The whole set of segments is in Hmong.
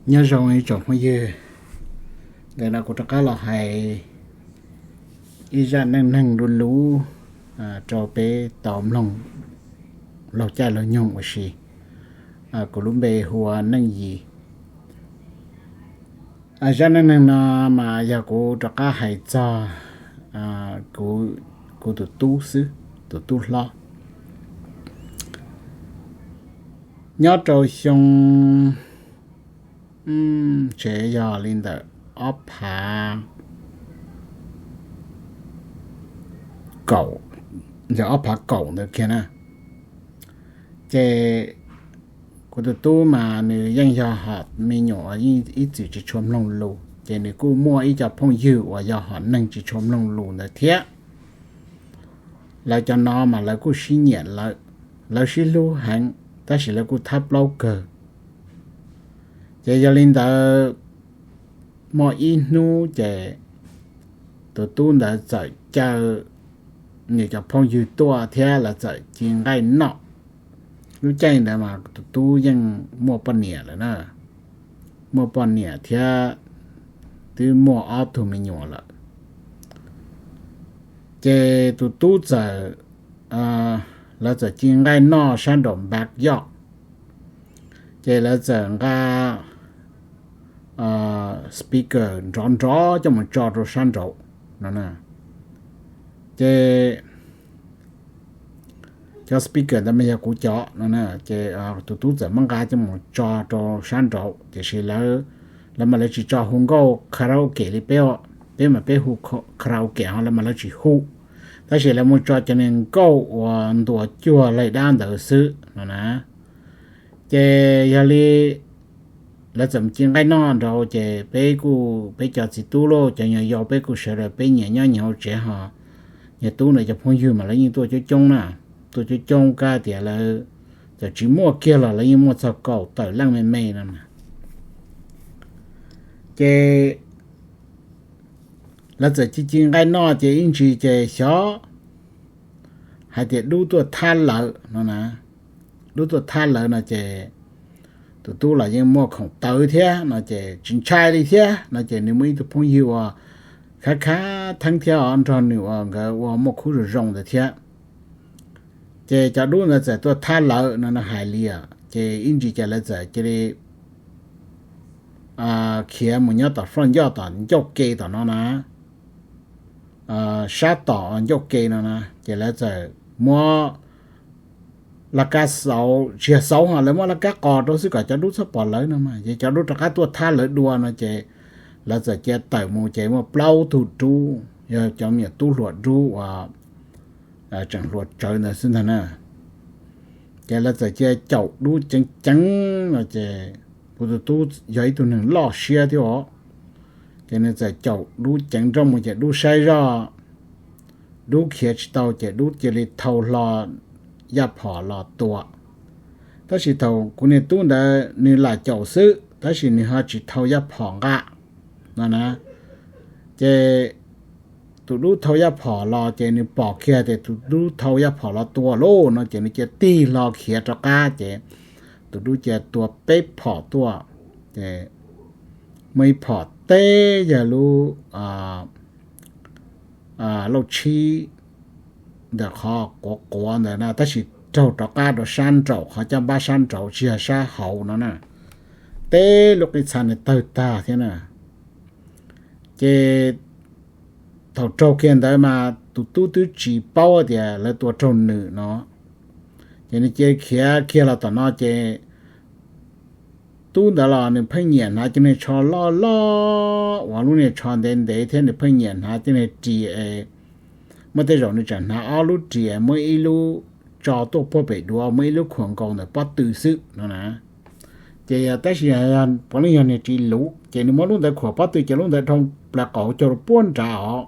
Nyob zoo ib tsoom phooj ywg, ntawm no kuv rov qab los hais ib zaj neej neeg luv luv rau peb tau mloog laug caij laug nyoog ua si. Kuv lub npe hu ua Neej Yis. Zaj neej neeg no mas yog kuv rov qab hais txog kuv tus tub xwb, tus tub hlob. Nyob rau xyoo tsev yog li ntawm ob phav kaum, ob phav kaum ntawd kiag na, ces kuv tus tub mas nws yeej yog hom me nyuam uas yeej ib txwm tsis tshua mloog lus, ces nws kuj muaj ib co phooj ywg uas yog hom neeg tsis tshua mloog lus ntawd thiab. Lawv cov no mas lawv kuj sib nyiam lawv, lawv sib hlub heev, tab sis lawv kuj thab plaub kawg. Ces yog li ntawd, muaj ib hnub ces tus tub ntawd txawm caw nws cov phooj ywg tuaj thiab lawv txawm ci nqaij noj. Lub caij ntawd mas tus tub yeej muaj poj niam lawm na, muaj poj niam thiab twb muaj ob tug me nyuam lawm. Ces tus tub txawm, lawv txawm ci nqaij noj sab nraum back yard, ces lawv txawm nqa speaker nrov nrov coj mus tso rau sab nraud no. Ces cov speaker ntawd mas yog kuv cov no, ces tus tub txawm muab nqa coj mus tso rau sab nraud, tiam sis lawv, lawv mas lawv tsis tso hu nkauj karaoke li peb, peb mas peb hu karaoke ho lawv mas lawv tsis hu, tab sis lawv mus tso cov niag nkauj uas ntuas cuag laig dab ntawd xwb no na. Ces yog li lawv txawm ci nqaij noj nraud, ces peb kuj, peb cov txiv tub lauj, cov nyuag yau peb kuj sawv daws peb nyias nyob nyias hauv tsev ho. Niag tub ntawd cov phooj ywg mas lawv yeej tuaj coob coob na, tuaj coob coob kab tias lawv txawm tsis muaj kiag los lawv yeej muaj txog kaum tawm leej me me no. Ces lawv txawm ci ci nqaij noj ces ib ntsis ces xyov hais tias dub tuaj thab lawv no na. Dub tuaj thab lawv no ces tus tub los yeej muaj khoom tawv thiab no ces tsis ntshai li thiab no ces nws muaj ib tug phooj ywg uas khav khav theeb thiab os, nrog nws uas nkawd ua muaj khub zoo zoo ntawd thiab. Ces cov dub ntawd txawm tuaj thab lawv no, nws hais li os, ces ib ntsis ces lawv txawm cia li khiav mus nyob tom front yard tom ncauj ke tom no na, sab tom ncauj ke no na, ces lawv txawm muab laj kab xauv, tsis yog xauv ho lawv muab laj kab qos rau xwb kom cov dub txhob pom lawv no mas, ces cov dub rov qab tuaj thab lawv dua no ces lawv txawm cia tawm mus ces muaj plaub tug dub, yog cov me nyuam tub hluas dub uas tseem hluas tsawv ntawd xwb ntag na. Ces lawv txawm cia caum dub ceev ceev no ces kuv tus tub yog ib tug neeg loj siab thiab os, ces nws txawm caum dub ceev nrooj mus ces dub saib zoj, dub khiav tsis tau ces dub cia li thau hlo yaj phom los tua. Tab sis thaum kuv niag tub ntawd nws lam caum xwb, tab sis nws ho tsis thau yaj phom nqa no na. Ces tus dub thau yaj phom los ces nws pom kiag tias tus dub thau yaj phom los tua lauj no ces nws cia tig hlo khiav rov qab ces tus dub cia tua peb phom tuaj. Ces muaj ib phom teb yog lub lauj tshib ntawm qhov quav quav ntawd na, tab sis raug rov qab rau sab nraum qhov caj npab sab nraud tsis yog sab hauv no na, teb lub qib txha nws tawg tag thiab na. Ces thaum raug kiag ntawd mas tus tub twb tsis paub tias lawv tua raug nws no, ces nws cia khiav kiag los tom no ces tub ntawd los nws pheej nyiam hnav cov niag tsho loj loj uas lub niag tsho ntev ntev thiab nws pheej nyiam hnav cov niag ris es muaj tej zaum nws tseem hnav ob lub ris es muab ib lub tso tuaj puag pem duav, muab ib lub khuam nkaus ntawm pob tw xwb no na. Ces tab sis puav leej yog niag ris luv ces nws muab lub ntawd khuam pob tw ces lub ntawd dhau plaws qaum caug rau puag nrad os.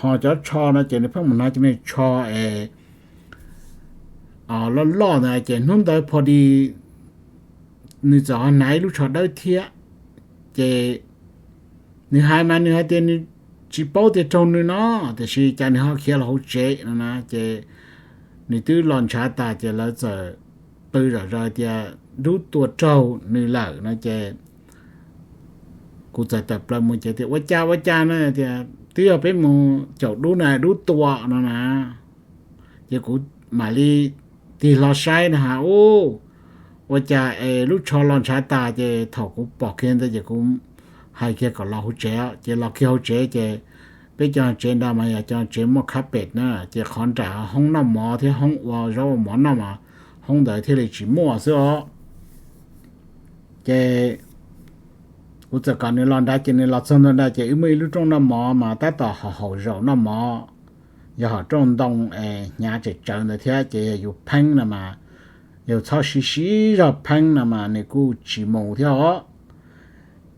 Ho cov tsho no ces nws pheej mus hnav cov niag tsho es loj loj ntawd ces hnub ntawd pho di nws txawm ho hnav ib lub tsho dawb thiab. Ces nws hais mas nws hais tias nws tsis paub tias raug nws no, tiam sis cas nws ho khiav los hauv tsev no na. Ces nws twb los ntshav tas ces lawv txawm qw zom zaws tias dub tua raug nws lawm no ces Kuv txawm tawm plaws mus ces tias, Ua cas ua cas na? Tias, Twb yog peb mus caum dub na, dub tua no na. Ces kuv mam li tig hlo saib na has, ub, ua cas es lub tsho los ntshav tas. Ces thaum kuv pom kiag ntawd ces kuv hais kiag kom los hauv tsev, ces los kiag hauv tsev ces peb cov tsev nrad mas yog cov tsev muaj carpet na, ces qhov nram hoob noj mov thiab hoob ua zaub ua mov noj mas hoob ntawd thiaj li tsis muaj xwb os. Ces kuv txawm kom nws los nrad, ces nws los txog ntua nrad ces wb muaj ib lub rooj noj mov mas tab tom haum haum zaum noj mov, yog hom rooj ntoo es hnyav tsem tsawv ntawd thiab, ces yog yus pheeb no mas, yus txhob siv siv zog pheeb no mas nws kuj tsis mus thiab os.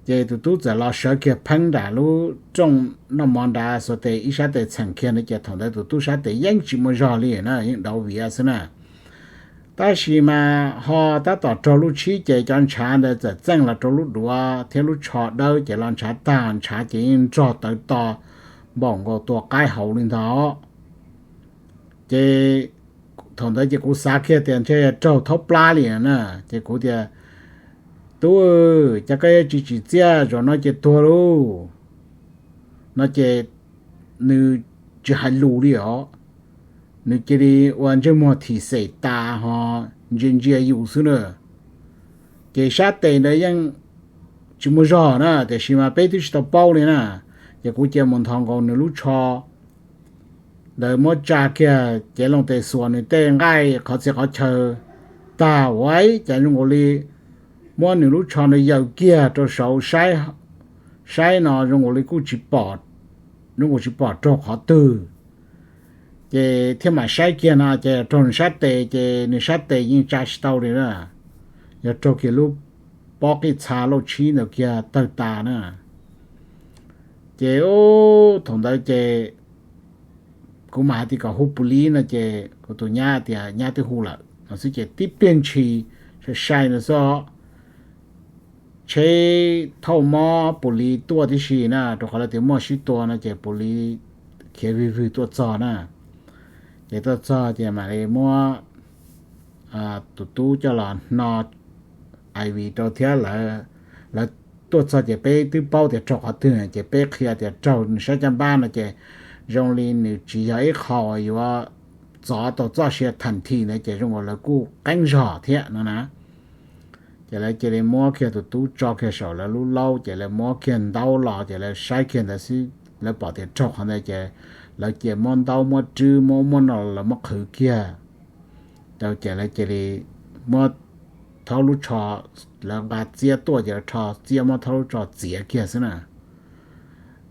Ces tus tub txawm los sawv kiag pheeb nram lub rooj noj mov nrad, xuas tes ib sab tes txheem kiag no ces thaum ntawd tus tub sab tes yeej tsis muaj zog li na, yeej dauv viav xwb na. Tab sis mas ho tab tom raug lub tshib ces cov ntshav ntawd txawm txeej los rau lub duav thiab lub tsho dawb ces los ntshav tag, ntshav ces yeej nrog tawv to npaum nkaus tua qaib hauv li ntawd. Ces thaum ntawd ces kuv xav kiag tias ntshe yog raug thaub plab li na, ces kuv tias, Tub, cas koj yuav tsis tsim txiaj, zaum no ces tuag lauj no ces nws tsis hais lus li os. Nws cia li ua ntsej muag thim xem tas ho ntsia ntsia yus xwb na. Ces sab tes ntawd yeej tsis muaj zog na, tiam sis mas peb twb tsis tau paub li na. Ces kuv cia mus nthos nkaus nws lub tsho ntawd, muab tsa kiag cev loo tes xuas nws tej nqaij qhov txhia qhov chaw tag uas cas zoo nkaus li muab nws lub tsho ntawd yaws kiag rau saud saib no zoo nkaus li kuj tsis pom, zoo nkaus tsis pom raug qhov twg. Ces thiaj mam saib kiag no ces raug nws sab tes, ces nws sab tes yeej tsa tsis tau li na, yog raug kiag lub pob qij txha lauj tshib ntawd kiag tawg tas na. Ces thaum ntawd ces kuv mam hais tias kom hu pus lis no ces kuv tus nyab tias nyab twb hu lawm no xwb ces tib pliag ntshis sai sai ntawd xwb, tsheb thauj mob pus lis tuaj tib si na, rau qhov lawv tias muaj sib tua no ces pus lis khiav vwg vwg tuaj txog na. Ces tuaj txog ces mam li muab tus tub coj los hno iv rau thiab. Lawv tuaj txog ces peb twb paub tias raug qhov twg ces peb qhia tias raug nws sab caj npab no ces zoo li nws tsis yog ib qho yuav txov tau txoj sia tham thi ntawd ces zoo nkaus lawv kuj qeeb zog thiab no na. Ces lawv cia li muab kiag tus tub tso kiag saum lawv lub laub ces lawv muab kiag ntaub los ces lawv saib kiag ntawd xwb, lawv pom tias raug qhov ntawd ces lawv cia muab ntaub muab rwb muab muab no lawv muab qhwv kiag rau ces lawv cia li muab thaub lub tsho, lawv nqa txiab tuaj ces lawv rho txiab muab thaub lub tsho txiav kiag xwb na.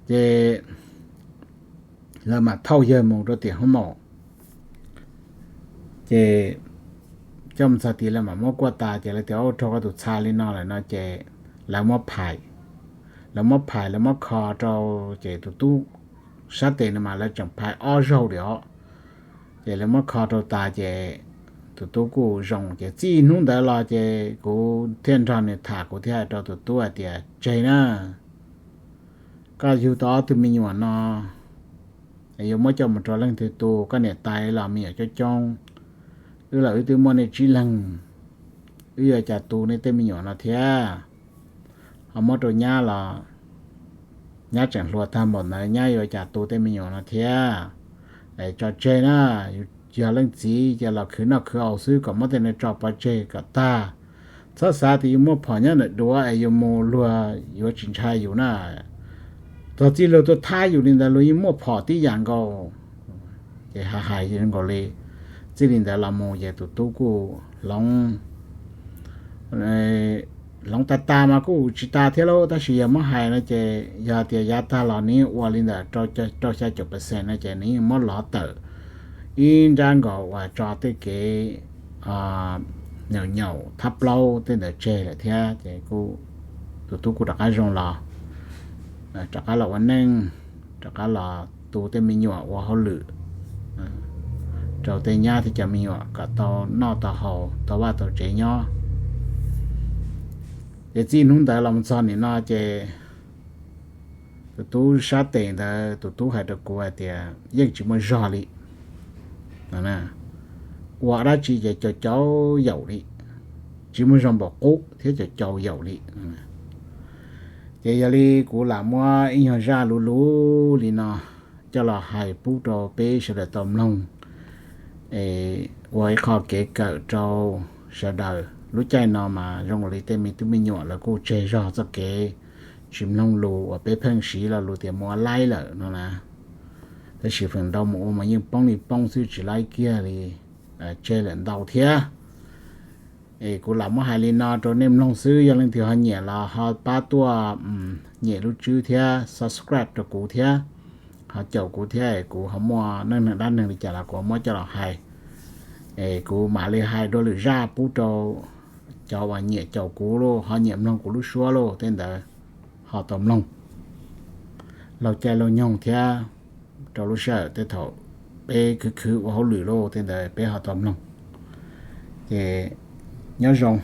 Ces lawv mam thauj yawg mus rau tim hoob maum. Ces coj mus txog tid lawv mam muab kuaj tas ces lawv tias, Ua raug koj tus txha li no lawm no ces lawv muab phais, lawv muab phais lawv muab kho rau, ces tus tub sab tes no mas lawv tseem phais ob zaug li os. Ces lawv muab kho rau tas ces tus tub kuj zoo. Ces txij hnub ntawd los ces kuv thiaj nrog nws tham, kuv thiaj hais rau tus tub hais tias, Tseg na, koj yug tau ob tug me nyuam no yuav muab coj mus rau leej twg tu? Koj niam tais los me nyuam coob coob, wb los wb twb muaj nej tsib leeg, wb yuav cas tu nej tej me nyuam no thiab? Ho muab rau nyab los nyab tseem hluas tag npaum ntawd, nyab yuav cas tu tej me nyuam no thiab? Es tso tseg na, yus yog leej txiv ces los khwv noj khwv haus xwb, kom muab tej no tso pov tseg kom tag. Txhob xav tias yus muaj phom nyob ntawm duav es yus mus luag yuav tsis ntshai yus na. Txog txij luag tuaj thab yus li ntawd luag yeej muaj phom tib yam nkaus. Ces hais hais nkaus li, txij li ntawd los mus ces tus tub kuj hloov, hloov tag tag mas kuj tsis tag thiab lauj, tab sis yog muab hais no ces yog tias yav tag los nws yeej ua li ntawm rau xya caum percent no ces nws yeej muab lov tawm ib nrab nkaus uas tso tej kev nyaum nyaum thab plaub tej ntawd tseg lawm thiab. Ces kuj, tus tub kuj rov qab zoo los, rov qab los ua neej, rov qab los tu tej me nyuam ua hauj lwm rau tej nyab thiab cov me nyuam kom tau noj tau haus tau vaj tau tsev nyob. Ces txij hnub ntawd los mus txog nim no ces tus tub sab tes ntawd tus tub hais rau kuv hais tias yeej tsis muaj zog li, ua dab tsi ces caum caum yaum li, tsis muaj zog npaum qub thiab caum caum yaum li. Ces yog li kuv lam muab ib nyuag zaj luv luv li no coj los hais pub rau peb sawv daws tau mloog, ua ib qho kev kawm rau sawv daws. Lub caij no mas zoo li tej me tub me nyuam lawv kuj tseg zog txoj kev tsis mloog lus uas peb pheej siv lo lus tias mus ua laib lawm no na. Tab sis feem ntau mus ua mas yeej poob li poob xwb, tsis laib kiag li, tseg lawm ntau thiab. Es kuv lam muab hais li no rau nej mloog xwb, yog leej twg ho nyiam los ho pab tuaj nyem lub tswb thiab subscribe rau kuv thiab, ho caum kuv thiab, kuv ho muaj neej neeg dab neeg li cas los kuv muab coj los hais. Es kuv mam li hais dua lwm zaj pub rau cov uas nyiam caum kuv los ho nyiam mloog kuv lub suab los tej ntawd ho tau mloog. Laug caij laug nyoog thiab rau lub sij hawm tej thaum peb khwv khwv ua hauj lwm los tej ntawd peb ho tau mloog. Ces nyob zoo.